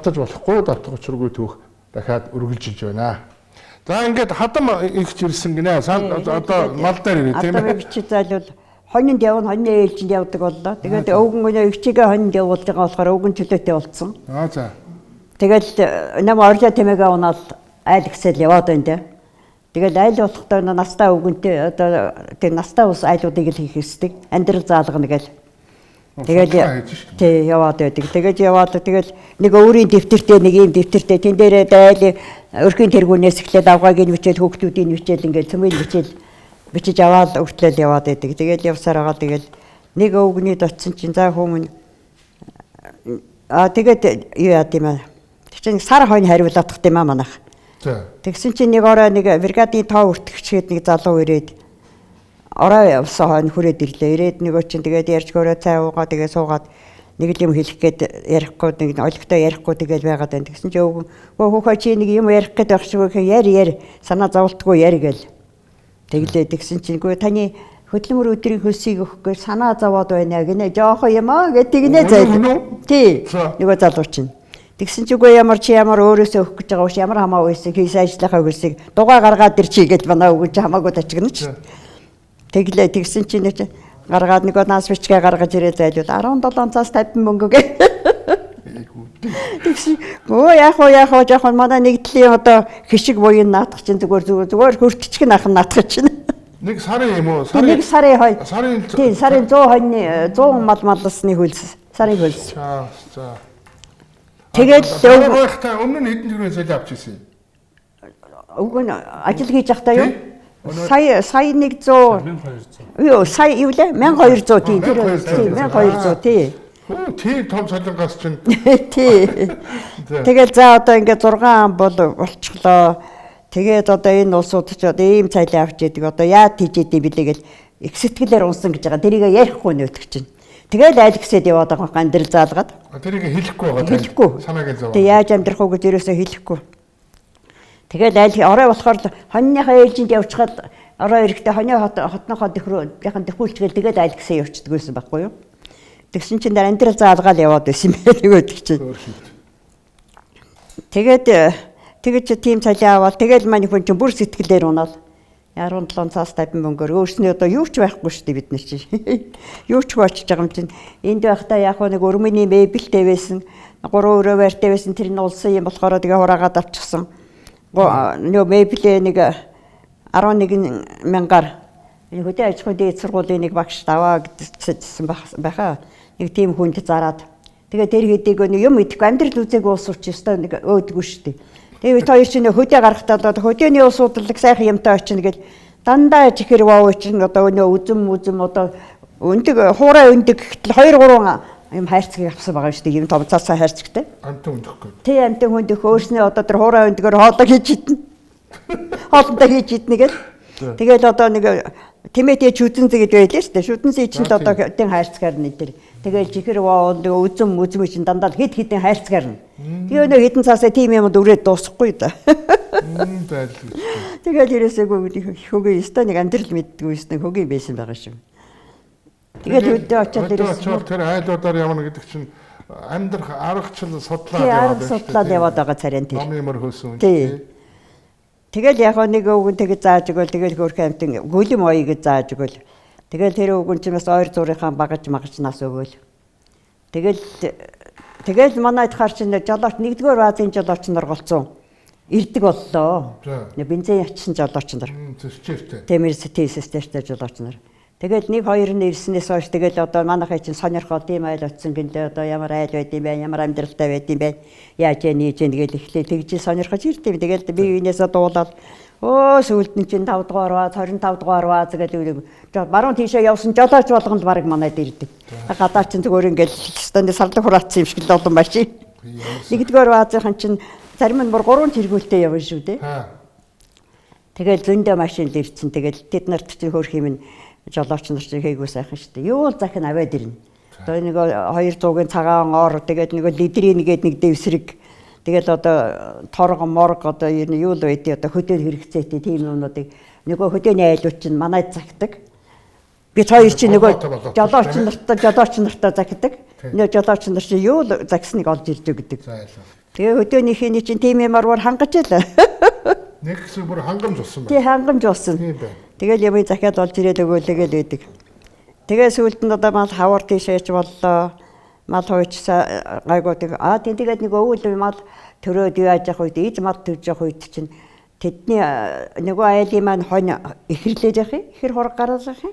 Мартаж болохгүй давтах учиргүй түүх дахиад үргэлжилж байна. За, ингээд хадам ихч ирсэн гинэ. Одоо мал дээр ирээ, тийм ээ. Одоо би бичиж зайлвал хонинд явна, хоньны ээлжинд явдаг боллоо. Тэгээд өвгөн өнөө эгчигээ хонинд явуулж байгаа болохоор өвгөн чөлөөтэй болцсон. Аа, за. Тэгэл нам орлоо тэмээгээ унаал айл гисэл яваад байна те. Тэгэл айл болохдоо настай өвгөнтэй одоо тэр настай ус айлуудыг л хийх ёстой. Амьдрал заалгана гэл. Тэгэл тий яваад байдаг. Тэгээд яваад тэгэл нэг өөрийн дэвтэртэй, нэг ийм дэвтэртэй, тэн дээрээ айл өрхийн тэргүүнээс эхлээд авгаагийн бичээл, хүүхдүүдийн бичээл, ингээл цөмийн бичээл бичиж аваад өртлөөл яваад байдаг. Тэгэл явсаар байгаа, тэгэл нэг өвгөний дотсон чинь за хүмүүн тэгээд юу яад юм аа. Тэг чинь сар хойно хариулаадах юм аа манайх. За. Тэгсэн чинь нэг орой нэг бригадын тоо өртөгчгээд нэг залуу ирээд орой явсан хойно хүрээд ирлээ. Ирээд нөгөө чинь тэгээд ярьж гөрөө цай уугаа, тэгээд суугаад нэг л юм хэлэх гээд ярихгүй, нэг олигтой ярихгүй тэгэл байгаад байна. Тэгсэн чинь өвгөн "Хөө, чи нэг юм ярих гээд байх шиг гэх, яри яри, санаа зовлтгүй яри" гээл. Тэглээ, тэгсэн чинь "Гүй, таны хөдөлмөр өдрийн хөлсийг өгөхгүй санаа зовоод байна" гинэ. "Жохон юм аа" гэдэг тэгнэ зайл. Тий. Нөгөө залуу чинь. Тэгсэн чинь "Үгүй, ямар чи ямар өөрөөсөө өгөх гэж байгаа биш, ямар хамаа байсан хийсэн ажлынхаа хөлсийг дугаа гаргаад ир чи" гэж манай өвгөн чи хамаагүй тачигна ч. Тэглээ, тэгсэн чинь нэг гаргаад нөгөө наас бичгээ гаргаж ирээ зайлвал 17 цаас 50 мөнгө гэ. Тэгсэн өө яах вэ, яах вэ, жоохон манай нэгдлийн одоо хишиг буян наадах чинь зүгээр зүгээр зүгээр хөртчих нь ах наадах чинь. Нэг сарын юм уу? Нэг сарын хой. Сарын тий, сарын 100 хоньны 100 мал малласны хөлс. Сарын хөлс. За, за. Тэгэл өвгөн өмнө нь хэдэн төгрөгийн цалин авч ирсэн юм? Өвгөн ажил хийж байхдаа юу? Сая сая 100 1200. Юу, сая юу лээ? 1200, тий, тэр тий, 1200, тий. Хөө, тий, том цалингаас чинь. Тий. Тэгэл за одоо ингээд 6 ам бол болчихлоо. Тэгээд одоо энэ улсууд ч одоо ийм цалин авч идэг. Одоо яа тийж идэв билээ гэл их сэтгэлээр унсан гэж байгаа. Тэрийг ярихгүй нөтг чинь. Тэгэл айл гисэд яваад байгаа юм, амьдрал заалгаад. Тэрийг хэлэхгүй байгаа. Хэлэхгүй. Санааг зовоо. Тэг яаж амьдрах уу гэж ерөөсөө хэлэхгүй. Тэгэл айл орой болохоор хоньныхаа ээлжинд явчихад орой ирэхдээ хоньоо хотнохоо дэхрүү дэхүүлчихэл тэгэл айл гисээ явчихдаг байсан байхгүй юу? Тэгсэн чинь амьдрал заалгаал яваад байсан юм байна нөгөөдөг чинь. Тэгээд тэгэж тийм цалин аваад тэгэл маань хүн чинь бүр сэтгэлээр унаал 17 цаас 50 мөнгөөр өөрснөө одоо юу ч байхгүй шүү дээ бид нар чинь. Юу ч очиж байгаа юм чинь. Энд байхдаа яг нэг өрмөний мебелтэй байсан. 3 өрөө байртай байсан. Тэр нь улсын юм болохоор тэгээ хураагаад авчихсан. Нөгөө мебелээ нэг 11 мянгаар хөдөө аж ахуйн дээд сургуулийн нэг багш даваа гэдсэн байхаа. Нэг тийм хүнд зараад. Тэгээ тэр хэдийг нэг юм идэхгүй, амьдрал үзээгүй улс уч өстой нэг өөдгөө шүү дээ. Тэгээ бид хоёр чинь хөдөө гарахтаа одоо хөдөөний улсууд л сайхан юмтай очино гэл дандаа чихэр вау чинь одоо өнөө үзэм үзэм одоо өндөг хуурай өндөг гэхтэл 2 3 юм хайрцгийг авсан байгаа шүү дээ. Юм том цаасаа хайрцагтай. Амтан өндөх гээд. Тий, амтан өндөх, өөрснөө одоо тэр хуурай өндгөр хоолоо хийж идэнэ. Хоолндоо хийж идэнэ гэл. Тэгэл одоо нэг тэмээтэй шүдэнзэ гэж байлаа шүү дээ. Шүдэнзэ чинь л одоо тэн хайрцгаар нь тэр. Тэгэл чихэр вау нэг үзэм үзэм чинь дандаа хэд хэдэн хайрцгаар нь. Тэгээ өнөө хэдэн цаасаа тийм юмд үрээд дуусахгүй да. Тэгэл ерөөсөө хөгийн өстой нэг амьдрал мэддэггүй өстой хөгийн байсан байгаа шүү. Тэгэл хөдөө очиод ерөөсөө тэр айлуудаар явна гэдэг чинь амьдрах аргачлал судлаад яваад байна. Судлаад яваад байгаа царайн тэр. Номын мөр хөөсөн. Тий. Тэгэл яг нэг өвгөн тэгж зааж өгөөл, тэгэл хөөрхөн амтан гөлөм оё гэж зааж өгөөл. Тэгэл тэр өвгөн чинь бас ойр зурынхаа багаж магаж нас өгөөл. Тэгэл тэгэл манай хар чинь жолооч нэгдүгээр баазын жолооч нар голцсон ирдэг боллоо. Бензин ячсан жолооч нар. Зөрчээртэй. Тэмэр тэсэстертэй жолооч нар. Тэгэл нэг хоёр нь ирснээс хойш тэгэл одоо манайхаа чинь сонирхол тийм айл очсон гинлээ, одоо ямар айл байд юм бэ, ямар амьдралтай байд юм бэ, яаж ээ нээж ээ тэгэл эхлэе тэгж сонирхож ирд юм. Тэгэл би биенээсээ дуулаад өө сүүлд нь чинь 5 дугаар бааз, 25 дугаар бааз гэл баруун тийшээ явсан жолооч болгонд бараг манайд ирдэг. Гадаа чинь зүгээр ингээл өстөнд сарлаг хураацсан юм шиг л олон машин. Нэгдүгээр баазынхан чинь зарим нь бүр 3 тэргүүлтэй явна шүү дээ. Тэгэл зөндөө машин л ирсэн. Тэгэл тэд нарт чинь хөөх юм жолооч нар чинь хийгүү сайхан шүү дээ. Юу л захин аваад ирнэ. Одоо нэг 200-ын цагаан ор, тэгээд нэг лидрийн гээд нэг дэвсрэг, тэгэл одоо торго морг, одоо юу л байдیں۔ Одоо хөдөө хэрэгцээтэй тийм юмнуудыг нөгөө хөдөөний айлууд чинь манайд загдаг. Бид хоёр чинь нөгөө жолооч нартай загдаг. Нөгөө жолооч нар чинь юу л загсныг олж ирж өгдөг. Тэгээ хөдөөнийхний чинь тийм юмар бүр хангаж л. Нэг хэсэг бүр хангамж болсон байна. Тий, хангамж болсон. Тийм байна. Тэгэл юм захиад болж ирээд өгөөлэгээл байдаг. Тэгээ сүүлд нь одоо мал хавар тийшээч боллоо. Мал хуйчсаа гайгүй тэг. Аа тийм, тэгээд нэг өвөл мал төрөөд яаж явах үед, иж мал төрж явах үед чинь тэдний нөгөө айлын маань хонь ихэрлээд явах юм. Ихэр хураг гараалах юм.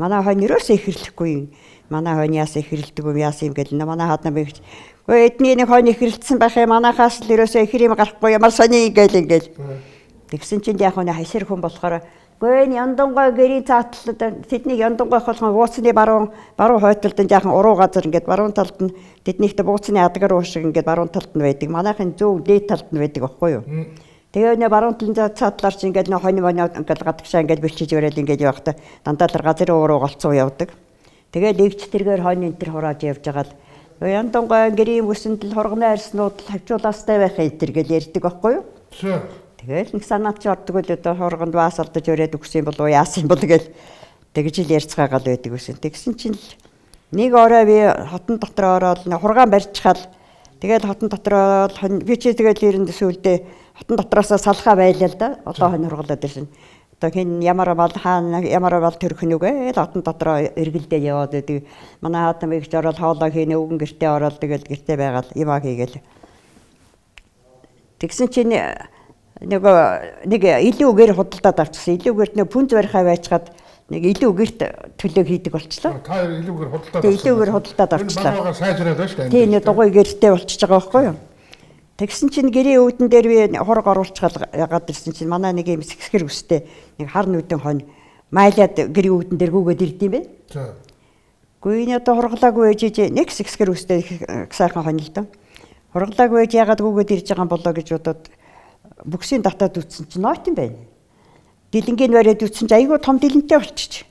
Манай хонь ерөөсөө ихэрлэхгүй юм. Манай хонь яас ихэрлдэг юм, яас юм гэл манай хадна бэгч. Гүй эдний нэг хонь ихэрлсэн байх юм. Манайхаас л ерөөсөө ихэр юм гарахгүй ямар сони ингээл ингээл. Тэгсэн чинь яг нэг хасир хүн болохоор гүй энэ яндангой гэрийн цаатлал тэднийг яндангой болгон бууцны баруун баруун хойд талд нь жаахан уруу газар ингээд баруун талд нь тэднийхтэй бууцны адгар уу шиг ингээд баруун талд нь байдаг. Манайхын зөв дээд талд нь байдаг аахгүй юу? Тэгээ нэ баруун талын цаатлаар чи ингээд нэ хонь монио ингээд гадагшаа ингээд бэлчиж өрөөл ингээд явахдаа дандаа л газар уруу голцоо явдаг. Тэгээ лэгч тэргээр хонь энэ төр хурааж явж байгаа л яндангой гэрийн бүсэнд л хурганы арьснууд л хавчуулаастай байх энэ төр гэж ярьдаг аахгүй юу? Тэгэл нэг санаад чи ордог л одоо хурганд баас алдаж өрөөд өгсөн юм болов уу яасан юм бол гэл тэгж л ярьцгаагаал байдаг гэсэн. Тэгсэн чинь л нэг орой би хотон дотор ороод хургаан барьчихаал тэгэл хотон дотор ороод би чи тэгэл ирэнд сүүлдээ хотон дотроосоо салхаа байлаа л да. Одоо хонь хургалаад ирсэн. Одоо хин ямар мал хаана ямар мал төрөх нүгэ л хотон дотроо эргэлдээ яваад байдаг. Манай хаатан бигч ороод хоолоо хийнэ өвгөн гэртээ ороод тэгэл гэртээ байгаал юмаа хийгээл. Тэгсэн чинь нөгөө нэг илүү гэр худалдаад авчихсан. Илүү гэрт нэг пүнз барихаа байчгаад нэг илүү гэрт төлөө хийдэг болчлоо. Та илүү гэр худалдаад авчихсан. Илүү гэр худалдаад авчлаа. Энэ сайжраад байна шүү дээ. Тийм, нэг дугуй гэртээ болчихж байгаа байхгүй юу? Тэгсэн чинь гэрийн үүдэн дээр би хураг оруулчихал ягаад ирсэн чинь манай нэг юм сэгсгэр өстэй нэг хар нүдэн хонь майлаад гэрийн үүдэн дээр гүгээд ирд юм бэ. За. Гүй энэ одоо хурглаагүй ээжээ нэг сэгсгэр өстэй сайхан хонь л доо. Хурглаагүй ээж ягаад гүгээд ирж байгаа юм болоо гэж бодоод бүксийн татаад үтсэн чинь ноот юм байна. Дэлэнгийн бариад үтсэн чинь айгүй том дэлэнтэй болчих.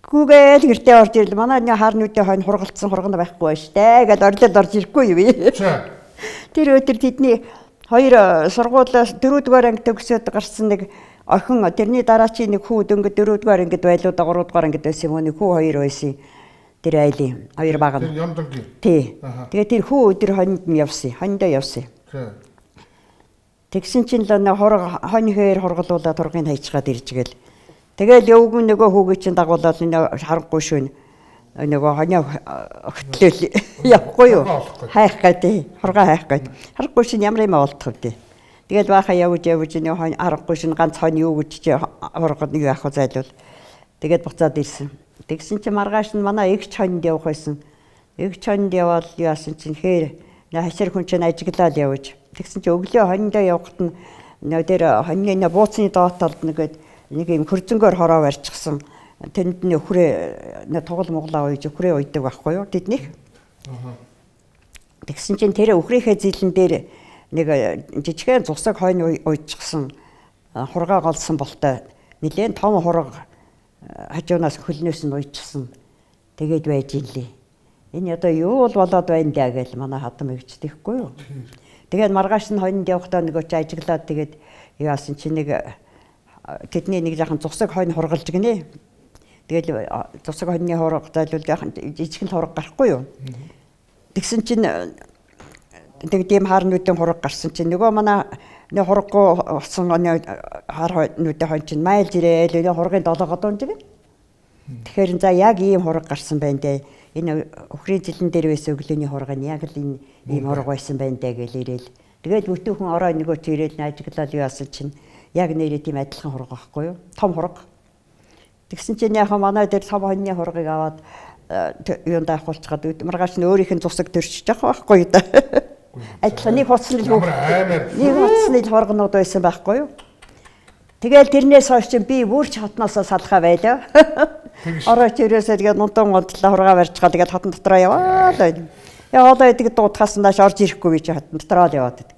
Гүгээл гэртээ орж ирэл манай нэг хар нүдэн хонь хургалцсан хургана байхгүй байна штэ гэж орлол орж ирэхгүй юм. За. Тэр өдөр тэдний хоёр сургуулиас 4-р анги төгсөөд гарсан нэг охин тэрний дараачийн нэг хүү дөнгө 4-р ангид байлуу да 3-р ангид байсан юм уу нэг хүү хоёр байсан. Тэр айлын хоёр баг нь. Тэр Ямдангийн. Тий. Тэгээ тэр хүү өдөр хонинд нь явсан. Хониндоо явсан. Тэгсэн чинь л нэг хураг хонь хээр хургалуулаад хургийг хайчгаад ирж гээл. Тэгэл өвгөн нөгөө хүүгийг чинь дагуулаад энэ харанхуй шөнө нөгөө хонио хөтлөөл явахгүй юу? Хайх гэдэг. Хургаа хайх гэдэг. Харанхуй шин ямар юм олдох вэ? Тэгэл баахан явж явж нэг хонь харанхуй шин ганц хонь юу гэж чи хургад нэг яах вэ зайлвал. Тэгээд буцаад ирсэн. Тэгсэн чинь маргааш нь манай эгч хонинд явах байсан. Эгч хонинд яваал яасан чинь хээр хашир хүн чинь ажиглаад явж. Тэгсэн чинь өглөө хониндоо явахад нь нөө тэр хоньны нөө бууцны доод талд нэгэд нэг юм хөрзөнгөөр хороо барьчихсан. Тэнд нь өхрөө нэ тугал муглаа уйж өхрөө уйдаг байхгүй юу тэднийх. Тэгсэн чинь тэр өхрийнхээ зилэн дээр нэг жижигхэн цусаг хойно уйжчихсан хургаа голсон болтой нэлээд том хураг хажуунаас хөлнөөс нь уйжчихсан. Тэгээд байж ийлээ. Энэ одоо юу л болоод байна даа гэж манай хадам эгчдэхгүй юу. Тэгээд маргааш нь хонинд явахдаа нөгөө чи ажиглаад тэгээд яасан чи нэг тэдний нэг жаахан цусаг хойно хургалж гинэ. Тэгэл цусаг хоньны хураг зайлвал жаахан жижигхэн хураг гарахгүй юу. Тэгсэн чинь тэг тийм хар нүдэн хураг гарсан чинь нөгөө манай нэг хураггүй болсон хар нүдэн хонь чинь майлж ирээл энэ хургийн долоогод унж гин. Тэгэхээр за яг ийм хураг гарсан байна дээ. Энэ өхрийн зилэн дээр байсан өглөөний хураг нь яг л энэ ийм хураг байсан байна дээ гэл ирээл. Тэгээд бүтүүхэн орой нөгөө чи ирээл ажиглал яасан чинь яг нэрээ тийм адилхан хураг байхгүй юу? Том хураг. Тэгсэн чинь яг манай дээр том хоньны хургийг аваад юунд авахулчихад маргааш нь өөрийнх нь цусаг төрчиж байгаа байхгүй юу да. Адилхан нэг хуцсны л нэг хуцсны л хургнууд байсан байхгүй юу? Тэгэл тэрнээс хойш чинь би бүрч хотноосоо салхаа байлаа. Орой чи ерөөсөө тэгээд нунтан гонтлоо хургаа барьчихаа тэгээд хотон дотроо яваал байна. Яваал байдаг дуудахаас нааш орж ирэхгүй би чи хотон дотроо л яваад байдаг.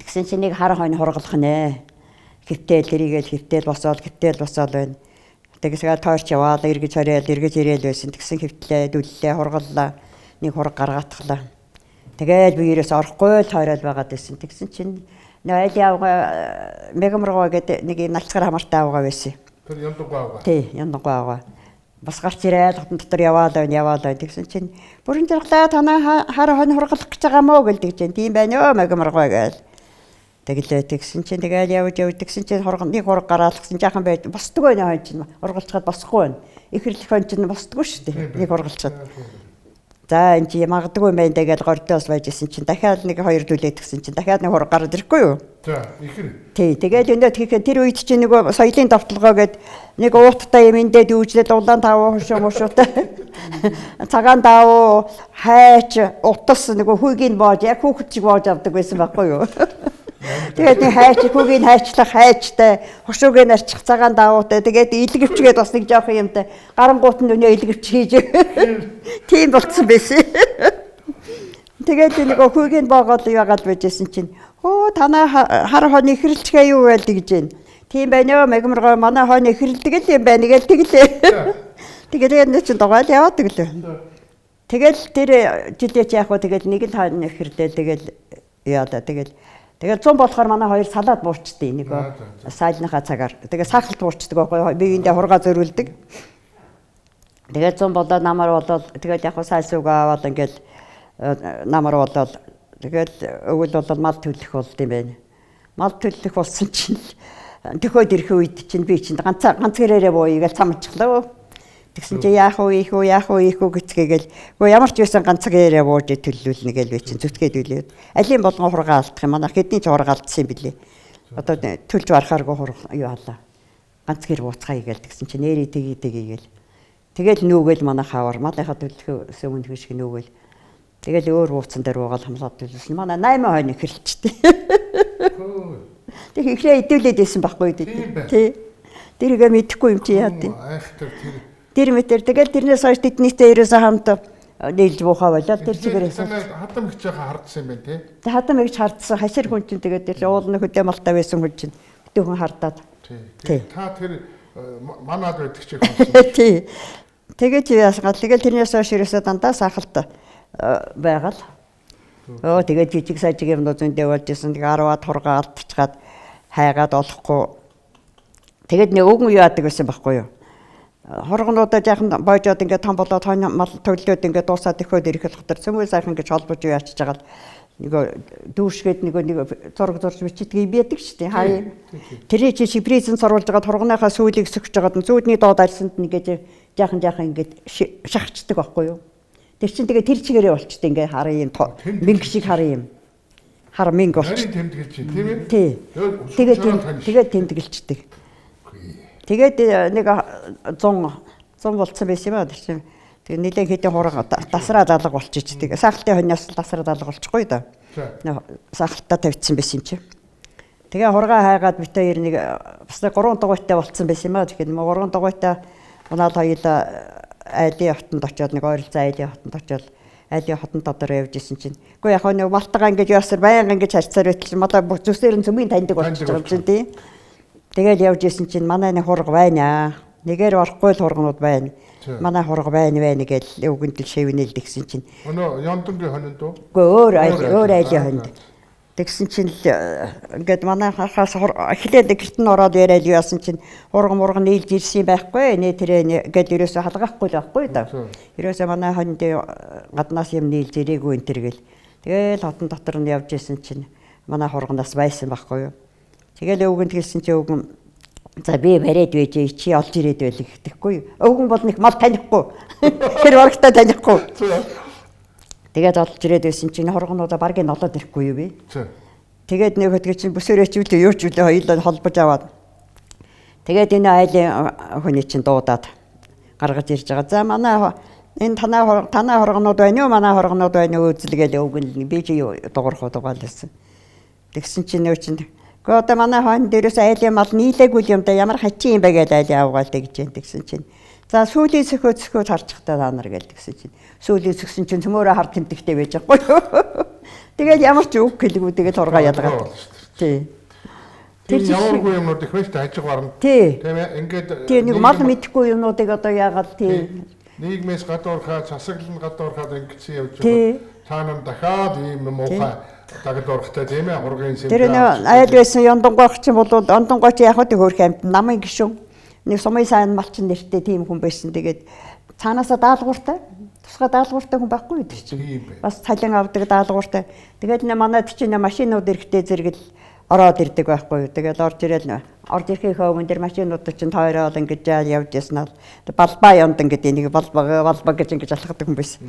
Тэгсэн чинь нэг хар хонь хургалах нэ. Хөвтэйл тэрийгэл хөвтэйл босоол хөвтэйл босоол байна. Тэгсгээ тойрч яваал эргэж хориол эргэж ирээл байсан. Тэгсэн хөвтлээ дүллээ хургаллаа. Нэг хураг гаргаатглаа. Тэгэл би ерөөс орохгүй л тойрол байгаад байсан. Тэгсэн чинь нөө аль явга мегамргоо гэдэг нэг юм налцгаар хамаартай авгаа байсан. Тэр яндангуй авгаа. Тий, яндангуй авгаа. Бас гарч ирээл хотон дотор яваал байна, яваал байна. Тэгсэн чинь бүрэн жаргалаа танаа хар хонь хургалах гэж байгаа мó гэлдэг чинь. Тийм байна өө магмаргой гээл. Тэглээ тэгсэн чинь тэгэл явж явж тэгсэн чинь хурган нэг хург гараалгсан жаахан байж босдог байна хонь чинь. Ургалцгаад босхгүй байна. Ихэрлэх хонь чинь босдоггүй шүү дээ. Нэг ургалцаад. За энэ чи магадгүй юм байна даа гэж гордоос байж исэн чинь дахиад нэг хоёр дүлээ тэгсэн чинь дахиад нэг хург гараад ирэхгүй юу? За ихэр. Тий, тэгэл өнөө тэгэхээр тэр үед чинь нөгөө соёлын давталгаа гээд нэг ууттай юм эндээ дүүжлэл улаан тавуу хошуу мошуутай. Цагаан давуу хайч утас нөгөө хүүгийн боож яг хүүхэд шиг боож авдаг байсан байхгүй юу? Тэгээд нэг хайч хүүгийн хайчлах хайчтай, хошууг нь арчих цагаан давуутай. Тэгээд илгэвчгээд бас нэг жоох юмтай. Гарангуут нь өнөө илгэвч хийж. Тийм болцсон байсан. Тэгээд нөгөө хүүгийн боогоол яагаад байжсэн чинь хөө танаа хар хон ихрэлчгээ юу байл гэж байна. Тийм байна өө мегмаргой манай хон ихрэлдэг л юм байна гээл тэглээ. Тэгээд энэ чинь дугаал яваад тэглээ. Тэгэл тэр жилээ чи яг хөө тэгэл нэг л хон ихрлээ тэгэл яалаа тэгэл. Тэгэл 100 болохоор манай хоёр салаад буурчдیں۔ Нөгөө сайлныхаа цагаар. Тэгээ сахалт буурчдаг байхгүй биеиндээ хургаа зөрүүлдэг. Тэгээд 100 болоод намар болоод тэгэл яг хөө сайл сүг аваад ингээл намар болоод тэгэл өвөл болоод мал төлөх болд юм байна. Мал төлөх болсон чинь төхөөд ирэх үед чинь би чинь ганц ганц гэрээрээ бууя гэж цамчихлаа. Тэгсэн чинь яах вэ ийх үү яах вэ ийх үү гэцгээгээл үгүй ямар ч байсан ганц гэрээрээ бууж төллүүлнэ гээл би чинь зүтгээд үлээд. Алийн болгон хургаа алдах юм. Манай хэдний ч хургаа алдсан юм билээ. Одоо төлж барахааргүй хург юу халаа. Ганц гэр бууцгаая гээл тэгсэн чинь нэрээ тгий тгий гээл. Тэгэл нүүгээл манай хавар малынхаа төлөхөөс өмнө шиг нүүгээл. Тэгэл өөр бууцсан дээр буугаал хамлаад төлсөн. Манай 8 хойно ихэрэлчтэй. Тэг ихрээ идүүлээд байсан байхгүй үү? Тий. Тэрийгэ мэдэхгүй юм чи яа тий. Айхтар тэр. Тэр мэтэр тэгэл тэрнээс хойш тэднийтэй ерөөсөө хамт нийлж буухаа болоод тэр чигээрээс. Хадам ихч яхаа хардсан юм байна тий. Тэг хадам ихч хардсан хашир хүн чинь тэгээд тэр уулны хөдөө малтай байсан хүн чинь хөтөөхөн хардаад. Тий. Та тэр манад байдаг чи хүн. Тий. Тэгээд яасан гал тэгэл тэрнээс хойш ерөөсөө дандаа сахалт байгаал. Өө тэгээд жижиг сажиг юмнууд зөндөө болж исэн. Тэг 10-аад хургаа алдчихад хайгаад олохгүй. Тэгээд нэг өвгөн яадаг байсан байхгүй юу? Хоргонуудаа жаахан бойжоод ингээд том болоод хонь мал төллөөд ингээд дуусаад өхөөд ирэх болохоор цөмөө сайхан гэж холбож яачиж байгаа л нөгөө дүүшгээд нөгөө нэг зураг зурж бичдэг юм байдаг шүү дээ. Хаа. Тэрний чи шипризэн сорулж байгаа хоргоныхаа сүүлийг сөхөж байгаад зүүдний доод альсанд ингээд жаахан жаахан ингээд шахацдаг байхгүй юу? Тэр чинь тэгээ тэр чигээрээ болчтой ингээ хар юм мэнг шиг хар юм. Хар мэнг болчих. Нарийн тэмдэглэж чинь тийм ээ? Тий. Тэгээд тэмдэглэждэг. Тэгээд нэг 100 болцсон байсан юм аа тэр чинь. Тэгээ нэлээд хэдэн хураг дасраа залга болчих. Тэгээ сахалтын хоньоос дасраа залга болчихгүй да. Сахалтаа тавьчихсан байсан юм чи. Тэгээ хургаа хайгаад бит хоёр нэг бас 3 дугуйтай болцсон байсан юм аа. Тэгэхээр 3 дугуйтай унаал хоёулаа айлын хотонд очиод нэг ойролцоо айлын хотонд очиод айлын хотон дотор явж исэн чинь. Үгүй яг нэг малтагаа ингэж яасар байнга ингэж харьцаар байтал малаа зүсээр нь цөмийн таньдаг болчихж байгаа юм чинь тий. Тэгэл явж исэн чинь манай нэг хург байна. Нэгээр орохгүй л хургнууд байна. Манай хург байна байна гэж өвгөндөл шивнэл тэгсэн чинь. Өнөө Ёндонгийн хонинд уу? Үгүй өөр айл өөр айлын хонинд. Тэгсэн чинь л ингээд манай хахаас эхлээд гэрт нь ороод яриад яасан чинь хург мург нийлж ирсэн байхгүй нэ тэрэ гээд ерөөсөө халгаахгүй л байхгүй да. Ерөөсөө манай хонинд гаднаас юм нийлж ирээгүй энэ төр гэл. Тэгэл хотон дотор нь явж исэн чинь манай хургнаас байсан байхгүй юу. Тэгэл өвгөнд хэлсэн чи өвгөн за би бариад байж чи олж ирээд байл гэхгүй. Өвгөн бол нэг мал танихгүй. Тэр барагтаа танихгүй. Тэгээд олж ирээд байсан чинь хоргонуудаа баргийг олоод ирэхгүй юу би. Тэгээд нэг хөтгө чинь бүсээрээ ч үлээ юу ч үлээ хоёулаа холбож аваад. Тэгээд энэ айлын хүний чинь дуудаад гаргаж ирж байгаа. За манай энэ танаа хоргонууд байна уу? Манай хоргонууд байна уу? Үзлгээл өвгөн би чи дуурах дугаал байсан. Тэгсэн чинь нөө чинь Гэхдээ одоо манай хойно дээрээс айлын мал нийлээгүй юм да ямар хачин юм бэ гэж айлын авгаал тэгж जैन тэгсэн чинь. За сүүлийн сөхөө сөхөө харчихтаа та нар гэл тэгсэн чинь. Сүүлийн сөхсөн чинь цөмөөрөө хар тэмдэгтэй байж байгаа байхгүй юу. Тэгээд ямар ч үг хэлгүй тэгээд хургаа ялгаад. Тий. Тэр ямаргүй юмнууд их байж та хажиг барна. Тий. Тийм ээ ингээд тий нэг мал мэдэхгүй юмнуудыг одоо яагаад тий. Нийгмээс гадуурхаад засаглал нь гадуурхаад ингэсэн явж байгаа. Та нар дахиад ийм муухай дагалдуурхтай тийм ээ хургийн сэмбэ. Тэр нөө айл байсан Ёндонгойч чинь бол Ёндонгойч яг хөө хөөрх амт намын гишүүн. Нэг сумын сайн малчин нэртэй тийм хүн байсан. Тэгээд цаанаасаа даалгавартай, тусгай даалгавартай хүн байхгүй тэр чинь. Бас цалин авдаг даалгавартай. Тэгээд нэ манайд чинь машинууд эрэхтэй зэрэг л ороод ирдэг байхгүй юу. Тэгэл орж ирээл орж ирэхийнхээ өмнө тэр машинууд чинь тойроод ингэж жаал явж яснаа л балбаа юндан гэдэг нэг балбаа балбаа гэж ингэж алхадаг хүн байсан.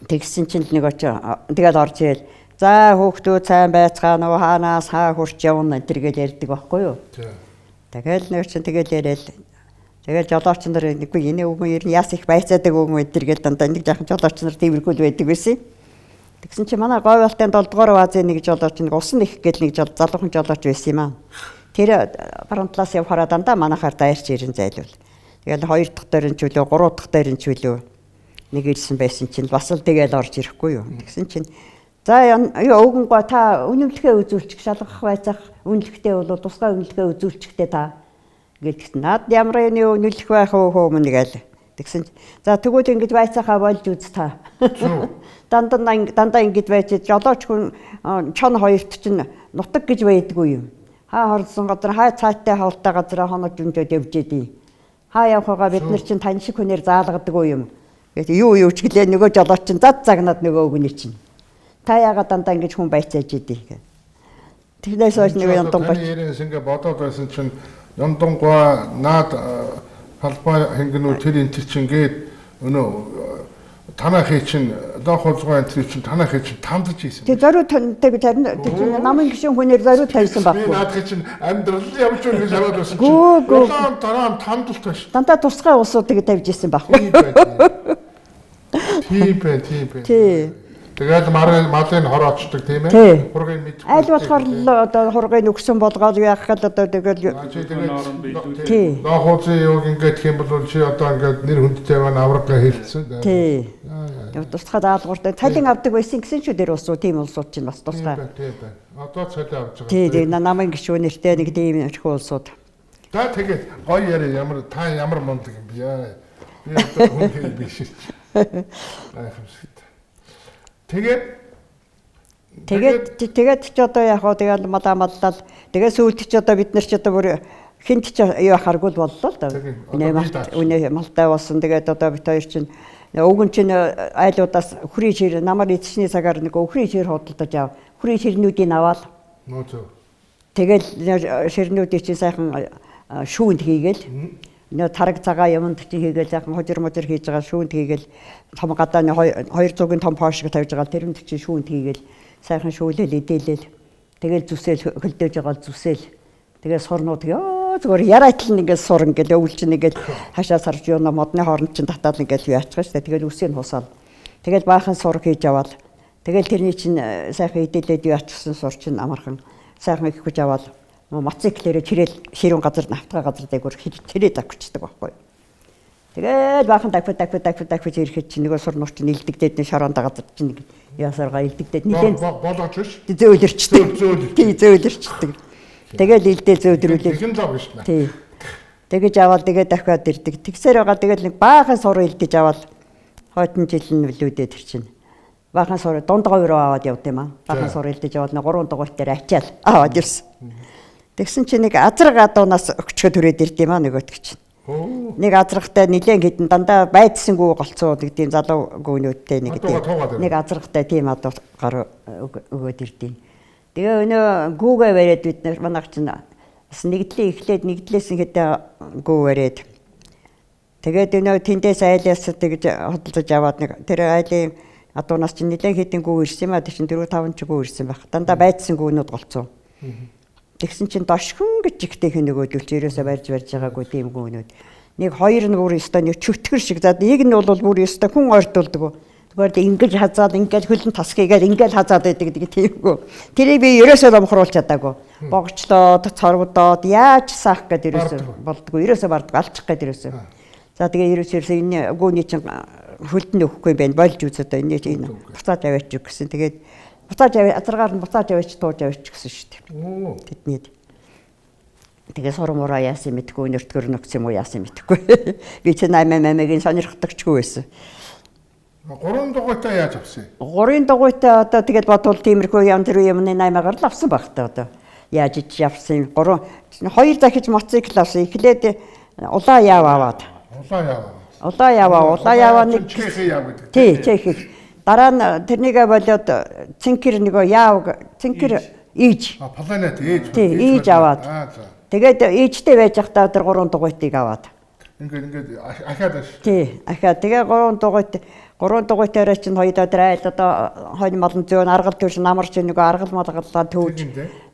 Тэгсэн чинь л нэг очоо тэгэл орж ирээл за хүүхдүүд сайн байцгаана уу, хаанаас хаа хурч явна энэ төр гэл ярьдаг байхгүй юу. Тэгэл нэг чинь тэгэл яриад тэгэл жолооч нар нэггүй энэ үгэн ер нь яас их байцаадаг үгэн энэ төр гэл дандаа нэг жаахан жолооч нар тиймэрхүү л байдаг байсан. Тэгсэн чинь манай Говьалтын 7 дугаар баазын нэг жолооч нэг усан их гэл нэг залуухан жолооч байсан юм аа. Тэр баруун талаас явахаараа дандаа манайхаар дайрч ирэн зайлвал. Тэгэл 2 дахь дөрөн ч үлээ 3 дахь дөрөн ч үлээ нэг ирсэн байсан чинь бас л тэгэл орж ирэхгүй юу. Тэгсэн чинь за юу өвгөнгөө та үнэмлэхээ үзүүлчих, шалгах байцаах үнэлэхтэй бол тусгай үнэлэхээ үзүүлчихтэй та гэл тэгсэн. Наад ямар юм үнэлэх байх вэ хөө мөн гээл. Тэгсэн чинь за тэгвэл ингэж байцаахаа болж үз та. Дандаа ингэж байж жолооч хүн чон хоёрт чинь нутаг гэж байдгүй юм. Хаа хорсон газар хаа цаатай хоолтой газараа хоног дүнжээд явж идэв. Хаа явахгаа бид нар чинь тань шиг хүнээр заалгадаггүй юм. Гэт юу ч гэлээ нөгөө жолооч чинь зад загнаад нөгөө өгнө чинь. Та яагаад дандаа ингэж хүн байцааж идэв гэх. Тэгнээс хойш нэг яндун гоч. Ярээс ингээ бодоод байсан чинь яндунгуа наад халбаа хингэнүү тэр энэ тэр чинь гээд өнөө танахыг чинь лох хулгай энэ тэр чинь танахыг чинь тандж ийсэн. Тэг зориу тантай гэж харин тэр чинь намын гишүүн хүнээр зориу тавьсан байхгүй. Би наадхыг чинь амьдрал явж байгаа гэж хараад байсан чинь улаан дараа тандалт байж. Дандаа тусгай улсуудыг тавьж исэн байхгүй. Тийм байх, тийм байх. Тий. Тэгэл малын хороочдөг тийм ээ. Хургийг мэдхгүй. Аль болохоор л одоо хургийг өгсөн болгоол яах гэл одоо тэгэл тий. Лохууцын юуг ингээд гэх юм бол чи одоо ингээд нэр хүндтэй байна аврага хэлсэн. Тий. Тусгай даалгавартай цалин авдаг байсан гэсэн шүү дээр улсуу тийм улсууд чинь бас тусгай. Тийм байна. Одоо цалин авч байгаа. Тий, тэгээ намын гишүүн нэртэй нэг тийм өрхөө улсууд. За тэгээд гоё яриа ямар та ямар мундаг юм бэ? Би одоо хүн хэрэг биш. Гайхамшигт. Тэгээд ч одоо яг хоо тэгэл малаа маллал тэгээ сүүлд ч одоо бид нар ч одоо бүр хинт ч юу ахаргүй л боллоо л доо. Үнэ малтай болсон. Тэгээд одоо бид хоёр чинь өвгөн чинь айлуудаас өхрийн шир намар эцсний цагаар нэг өхрийн шир худалдаж ав. Өхрийн ширнүүдийг аваад. Нөө зөв. Тэгэл ширнүүдийг чинь сайхан шүүнд хийгээл нөө тараг цагаа юмд чинь хийгээл сайхан хожир можир хийж байгаа шүүнд хийгээл том гадааны 200-ын том пош шиг тавьж байгаа тэрэнд чинь шүүнд хийгээл сайхан шүүлэл идээлэл тэгэл зүсэл хөлдөөж байгаа зүсэл тэгээ сурнууд ёо зүгээр яриатлан ингээл сур ингээл өвөл чинь ингээл хашаа сарж юуна модны хооронд чинь татаал ингээл яачих штэ тэгэл үсийг хусаал тэгэл баахан сур хийж аваад тэгэл тэрний чинь сайхан идээлээд яачихсан сур чинь амархан сайхан их хүч аваад мотоциклээрээ чирэл ширүүн газар навтгаа газар дээгүүр чирээд авчдаг байхгүй. Тэгэл баахан дахи ирэхэд чинь нөгөө сурнуур чинь илдэгдээд нэг шороонда газар чинь нэг яасаргаа илдэгдээд нилээн болгооч биш. Зөөлөрчдөг. Тий, зөөлөрчдөг. Тэгэл илдээ зөөдрүүлээ. Нэгэн лав гэж байна. Тий. Тэгэж аваад тэгээ дахиад ирдэг. Тэгсээр байгаа тэгэл нэг баахан сур илдэж аваад хойтон жил нь үлүүдээ тэр чинь. Баахан сур дунд говь руу аваад явд юм аа. Баахан сур илдэж аваад нэг 3 дугуйт дээр ачаал аваад ирсэн. Тэгсэн чинь нэг азраг адуунаас өгчгөө түрээд ирд юм аа нөгөөтг чинь. Нэг азрагтай нилээн хідэн дандаа байдсангүй голцоо нэг тийм залуу гүнүүдтэй нэг тийм нэг азрагтай тийм адуу гар өгөөд ирд юм. Тэгээ өнөө гүүгээ бариад бид нар манайх чинь бас нэгдлээ эхлээд нэгдлээсэн хэдэ гүү бариад. Тэгээд өнөө тэндээс айлаас тэгж хөдөлж аваад нэг тэр айлын адуунаас чинь нилээн хідэн гүү ирсэн юм аа. Тэр чинь 4 5 ч гүү ирсэн байх. Дандаа байдсан гүүнүүд голцоо. Тэгсэн чинь дошхон гэж ихтэй нөгөөдөл чи ерөөсөө барьж байгаагүй тийм гүнүүд. Нэг хоёр нь бүр ёстой нэг чөтгөр шиг. За нэг нь бол бүр ёстой хүн ойртуулдаг. Зүгээр л ингэж хазаад ингээл хөлн тасхийгээл ингээл хазаад байдаг гэдэг тиймгүй. Тэрийг би ерөөсөө ломхруулж чадаагүй. Богчлоод, цорвдоод яаж саах гээд ерөөсөө болдгоо. Ерөөсөө барддаг алчих гээд ерөөсөө. За тэгээ ерөөсөө энэ гүний чинь хөлд нь өгөхгүй юм байна. Болж үз одоо энэ чинь буцааж аваач гэсэн. Тэгээд буцааж аваа азаргаар нь буцааж аваач тууж аваач гэсэн шүү дээ. Тэднийд. Тэгээ сурмураа яасан мэдгүй нөртгөр нөхсөн юм уу яасан мэдгүй. Би чи 8 8-ыг сонирхдагчгүй байсан. 3 дугуйтай яаж авсан юм? 3 дугуйтай одоо тэгээд бодвол тиймэрхүү янз бүрийн юмны 8-аар л авсан баг та одоо. яаж ич явсан. 3 2 захиж мотоцикл авсан. Эхлээд улаан яв аваад. Улаан яв. Улаан яв, улаан яв нэг Чех яв гэдэг. Тий, чех. Дараа нь тэрнийгээ болоод цэнкэр нөгөө яав цэнкэр ийж. А планет ээж. Тий, ээж аваад. Аа за. Тэгээд ээжтэй байж байхдаа тэр 3 дугуйтыг аваад. Ингээд ахаад аш. Тий, ахаад тэгээ 3 дугуйт 3 дугуйтаараа чинь хоёулаа тэр айл одоо хонь малн зөөн аргал төрш намар чинь нөгөө аргал малгалаа төвж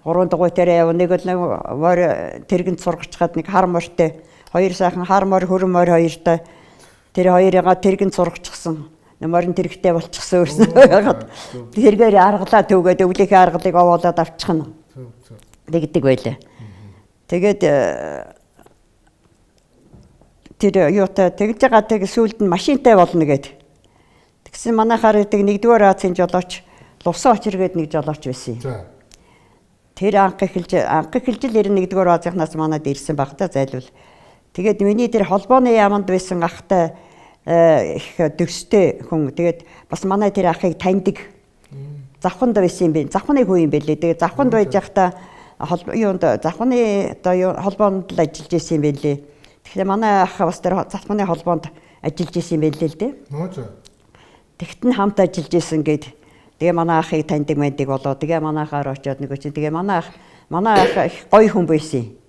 3 дугуйтаараа яв нэг л нэг морь тэргэнд сургачхад нэг хар морьтой хоёр сайхан хар морь хөрөн морь хоёртой тэр хоёрыгаа тэргэнд сургачихсан. Морин тэрэгтэй болчихсон өрсөн байгаад тэргээр аргалаа төвгээд өвлийнхээ аргалыг овоолоод авчихна. Тэгдэг байлаа. Тэгээд тэр юутай тэгж байгаа тэг сүүлд нь машинтай болно гэд. Тэгсэн манайхаар гэдэг нэгдүгээр Азийн жолооч Лувсан очир гээд нэг жолооч байсан юм. Тэр анх эхэлж л 91-р Азийнхнаас манад ирсэн баг та зайлвал. Тэгээд миний тэр холбооны яаманд байсан ахтай их дөрстэй хүн. Тэгээд бас манай тэр ахыг таньдаг. Завханд байсан юм бэ. Завхны хүү юм бэлээ. Тэгээд завханд байж байхдаа юунд завхны одоо юу холбоонд л ажиллаж исэн юм бэлээ. Тэгэхээр манай ах бас тэр завхны холбоонд ажиллаж исэн юм бэлээ л дээ. Тэгт нь хамт ажиллаж исэн гээд тэгээ манай ахыг таньдаг мэндэг болоо. Тэгээ манайхаар очиод нөгөө чинь тэгээ манай ах их гоё хүн байсан.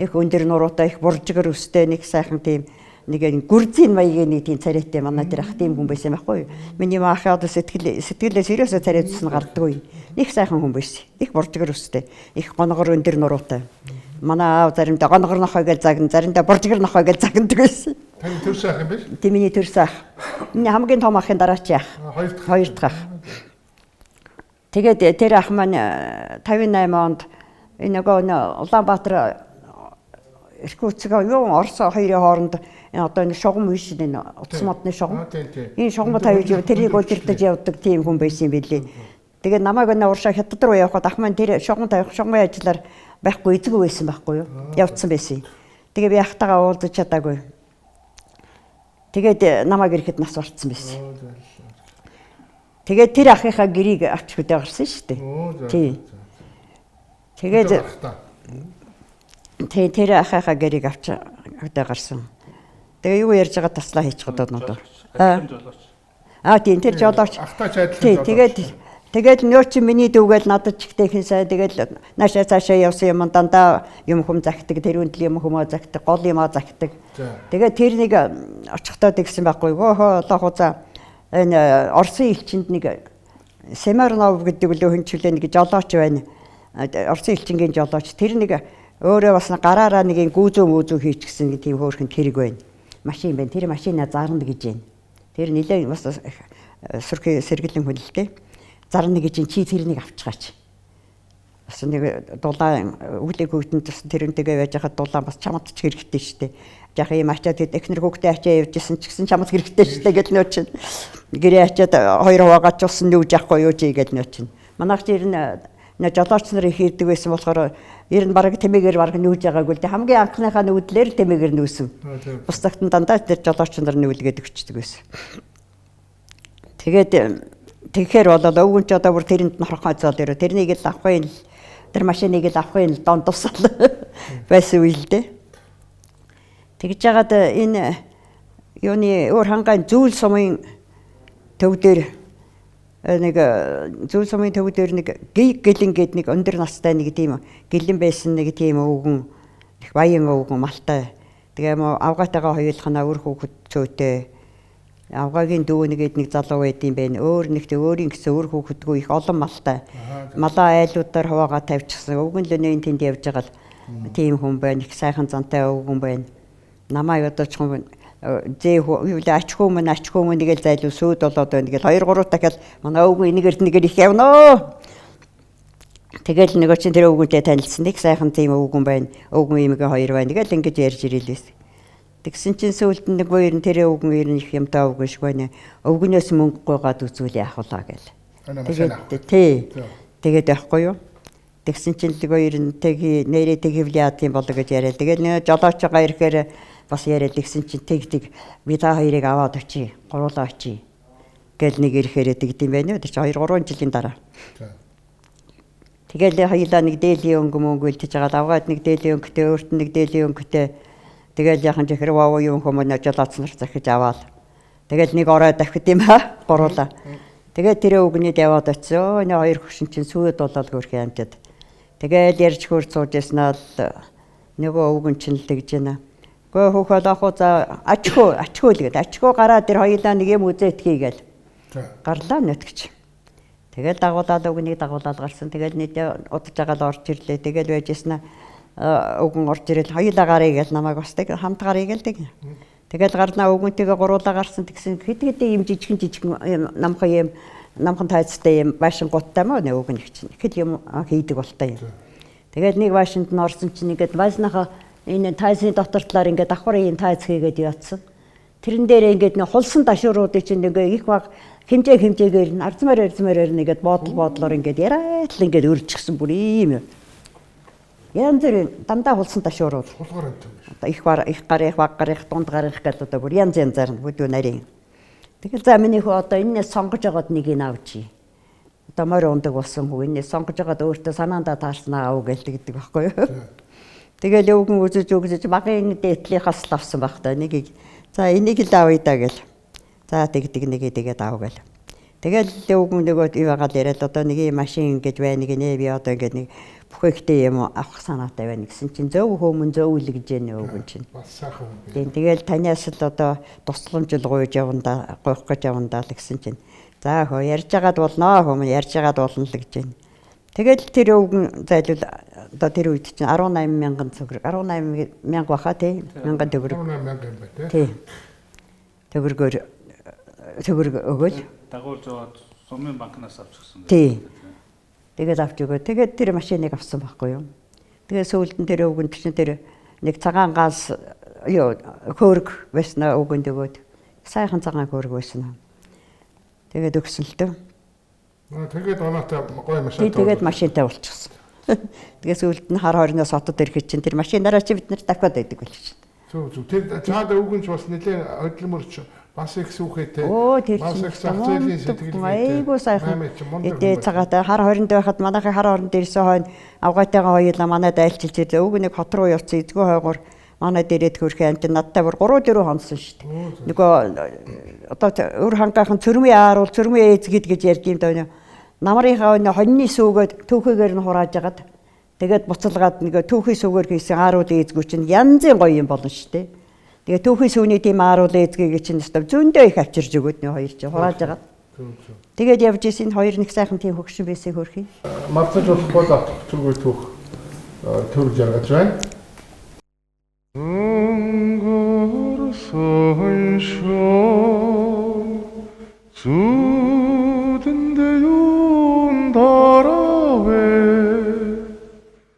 Их өндөр нуруутай, их буржгар өстэй, нэг сайхан тийм нэг гүрзийн маягийн нэг тийм царайтай манай тэр ах тийм хүн байсан байхгүй юу. Миний ах одоо сэтгэлээс ерөөсөө царай зүс нь гардаггүй. Их сайхан хүн байсан. Их буржгар өстэй, их гоногор өндөр нуруутай. Манай аав заримдаа гоногор нохой гэж загна, заримдаа буржгар нохой гэж загнадаг байсан. Таны төрсөн ах юм биш? Тийм, миний төрсөн ах. Миний хамгийн том ахын дараач ах. Хоёр дахь ах. Тэгээд тэр ах маань 58 онд энэ нөгөө Улаанбаатар Иркутск юу Орос хоёрын хооронд одоо энэ шугам биш энэ утас модны шугам. Энэ шугам тавьж тэрийг удирдах явдаг тийм хүн байсан юм билээ. Тэгээд намайг энэ уршаа хятад руу явхад ах маань тэр шугам тавих шугамын ажиллаар байхгүй эзгүй байсан байхгүй юу? Явцсан байсан. Тэгээ би ахтайгаа уулзаж чадаагүй. Тэгээд намайг ирэхэд нас барцсан байсан. Тэгээд тэр ахынхаа гэрийг авч хөдөө гарсан шүү дээ. Тий. Тэгээд тэр ахынхаа гэрийг авч хөдөө гарсан. Тэгээ юу ярьж байгаа таслаа хийчих одоо надад. Аа тийм тэр жолооч. Тий, тэгээд нөө чи миний дүүгээл надад ч ихтэйхэн сайн тэгэл наашаа цаашаа явсан юм дандаа юм хүм загтаг, тэр үндэл юм хүмүү загтаг, гол юмаа загтаг. Тэгээд тэр нэг очихдоо тэгсэн байхгүй. Хөөхөө лох хуцаа энэ Оросын элчинд нэг Семернов гэдэг лөө хөнчлөө нэг жолооч байна. Оросын элчингийн жолооч. Тэр нэг өөрөө бас гараараа нэг юм гүүзөө мүүзөө хийчихсэн нэг тийм хөөрхөн тэрэг байна. Машин байна. Тэр машина зарна гэж байна. Тэр нэлээд бас сүрхий сэргэлэн хүн л дээ. Зарна гэж чи тэрнийг авчгаач. Бас нэг дулаан өвлийг хөвтөнд бас тэрэнтэйгээ байж хахад дулаан бас чамд ч хэрэгтэй шүү дээ. Жаахан юм ачаад эхнэр хүүхдээ ачаа явж исэн ч гэсэн чамд хэрэгтэй шүү дээ гэл нөө чинь. Гэрээ ачаад хоёр хуваагач усан нүүж авахгүй юу чи гэл нөө чинь. Манайх чи ер нь жолооч нар их ирдэг байсан болохоор ер нь бараг тэмээгээр бараг нүүж байгаагүй л дээ. Хамгийн анхныхаа нүүдлээр тэмээгээр нүүсэн. Бус цагт нь дандаа тэр жолооч нар нүүлгээд өгчдөг байсан. Тэгээд тэгэхээр болол өвгөн ч одоо бүр тэрэнд норох зол өрөө. Тэрнийг л авахгүй л тэр машиныг л авахгүй л дон тусал байсан үе л дээ. Тэгж жагаад энэ юуны өөр хангаан зүйл сумын төв дээр нэг зүйл сумын төв дээр нэг гэлэн гээд нэг өндөр настай нэг тийм гэлэн байсан нэг тийм өвгөн их баян өвгөн малтай. Тэгээ мо авгаатайгаа хоёулахнаа үр хүүхэд цөөтэй. Авгаагийн дүү нэгэд нэг залуу байд юм байна. Өөр нэгт өөрийн гэсэн үр хүүхэдгүй их олон малтай. Малаа айлуудаар хуваагаа тавьчихсан. Өвгөн л өнөө тэнд явж байгаа л тийм хүн байна. Их сайхан зантай өвгөн байна. Намайг одоо ч хүн зээ юу л ач хүмүүн нэгэл зайлуу сүйд болоод байна гэл 2 3 дахиад манай өвгөн энэгээр нэгээр их явнаа. Тэгэл нөгөө чинь тэр өвгөнтэй танилцсан. Нэг сайхан тийм өвгөн байна. Өвгөн имгээ хоёр байна гэл ингэж ярьж ирээлээс. Тэгсэн чинь сүүлд нэг хоёр нь тэр өвгөн ер нь их юмтай өвгөн шиг байна. Өвгөнөөс мөнгө гуйгаад үзүүл яах вэ гэл. Тэгээд тий. Тэгээд байхгүй юу? Тэгсэн чинь л хоёр нь тэг нэрээ тэгвлээ тийм болоо гэж яриа. Тэгэл нэг жолоочоо ирэхээр бас яриа. Тэгсэн чинь тэг би та хоёрыг аваад очие. Гурлаа очие. Гэл нэг ирэхээр тэгдэм байх нэ. Тэр чинь 2 3 жилийн дараа. Тэгэл хоёлаа нэг дээлийн өнгө мөнгө үлдэж байгаа л авгаад нэг дээлийн өнгөтэй өөрт нь нэг дээлийн өнгөтэй тэгэл яхан чихэр ваа юм хүмүүс жолооц нар захиж аваал. Тэгэл нэг орой давхид юм аа гуруулаа. Тэгээд тэр өвгөнийг яваад очив. Энэ хоёр хөшин чинь сүйд болоод хөрх амтад. Тэгэл ярьж хөр сууж яснаа л нөгөө өвгөн чинь л тэгж байна. Гөө хөөх олоох уу за ачхөө ачхөө л гээд ачхөө гараа тэр хоёулаа нэг юм үзээтгэе гээл. Гарлаа нөтгч. Тэгэл дагуулаад өвгөнийг дагуулаад гарсан. Тэгэл нийтээ удаж байгаа л орж ирлээ. Тэгэл байж яснаа өвгөн орж ирэл хоёулаа гарыг гээл намайг бас тэг хамт гарыг гээл тэг. Тэгэл гарнаа өвгөнтэйгээ гуруулаа гарсан тэгсэн хэд хэдэн юм жижигэн жижигэн юм намхан юм намхан тайцтай юм байшин гуттай маа нэ өвгөн их чинь. Ихэд юм хийдэг болтой юм. Тэгэл нэг байшинд нь орсон чинь ингээд байсныхаа энэ тайзны дотор талаар ингээд давхар ийм тайз хийгээд явцсан. Тэрэн дээр ингээд нэг хулсан дашууруудыг чинь ингээ их баг хэмжээ хэмжээгээр нь арзмаар арзмаараар нэгээд боодол бодлоор ингээд яриад л ингээд өрчихсөн бүр ийм юм. Янз бүрийн дандаа хулсан дашуурууд. Хулгаар амт юм биш. Одоо их бар их гарих баг гарих дунд гарих гэл одоо бүр янз янзаар нь бүдүү нарийн. Тэгэл за миний хүү одоо энэс сонгож агаад нэгийг авчи. Одоо морь ундаг болсон хүү энэс сонгож агаад өөртөө санаандаа таарснаа ав гэлдэг гэдэг байхгүй юу. Тэгэл өвгөн үзэж өгсөж багын дээдлийнхаас л авсан баг та нэгийг. За энийг л авъя да гэл. За тэгдэг нэгийг тэгээд ав гэл. Тэгэл өвгөн нөгөө юу байгаал яриад одоо нэг юм машин ингэж байна гинэ би одоо ингэж нэг бүхэхтэй юм авах санаатай байна гэсэн чинь зөв хүмүүн зөв л гэж яана өвгөн чинь. Бас сайхан хүн би. Тийм тэгэл танаас л одоо тусламж л гуйж явандаа гуйх гэж явандаа л гэсэн чинь. За хөө ярьж агаад болноо хүмүүн ярьж агаад болно л гэж байна. Тэгэл тэр өвгөн зайлвал одоо тэр үед чинь 18 мянган төгрөг 18 мянга баха тий мянган төгрөг 18 мянга юм байна тий. тий төгрөгөөр төгрөг өгөөл Дагуулж яваад сумын банкнаас авчихсан. Тий. Тэгээд авч өгөө. Тэгээд тэр машиныг авсан байхгүй юу. Тэгээд сүүлд нь тэр өвгөнд чинь тэр нэг цагаан ганс юу хөөрг байсан аа өвгөнд өгөөд. Сайхан цагаан хөөрг байсан. Тэгээд өгсөн л дөө. Тэгээд оноотой гоё машин. Тий тэгээд машинтай болчихсон. Тэгээд сүүлд нь хар хорноос хотод ирэхэд чинь тэр машинаараа чи бид нар давхад байдаг болчих. Зөв зөв. Тэр цаада өвгөнч бас нэлээд хөдөлмөрч бас их сүхэтэй. Өө тэр бас чинь их зах зээлийн сэтгэлгээтэй. Айгуу сайхан. Мамын чинь мундаг Эдээ хүн цагаатай хар хоринд байхад манайхын хар хоринд ирсэн хойно авгайтайгаа хоёулаа манайд айлчилж ирсэн. Өвг нэг хот руу явцсан эзгүй хойгоор манайд ирээд хөрхөн амт надтай бүр 3 4 хонсон шүү дээ. Нөгөө одоо өр хангаахан цөрмийн ааруул цөрмийн ээзгэд гэж ярьд юм даа. Намрынхаа өнө хоньны сүүгээд түүхийгээр нь хурааж агаад тэгээд буцалгаад нөгөө түүхий сүүгээр хийсэн ааруул ээзгүү чинь янзын гоё юм болно шүү дээ. Тэгээд түүхий сүүний тийм ааруул ээзгийг чинь өстө зөндөө их авчирж өгөөд нэ хоёр чинь хурааж агаад. Зөв зөв. Тэгээд явж исэн хоёр нэг сайхан тийм хөгшин байсан хөрхий. Мартаж болохгүй л автогчгүй түүх төр жаргаж байна. Өнгөрсөн шөн зүрх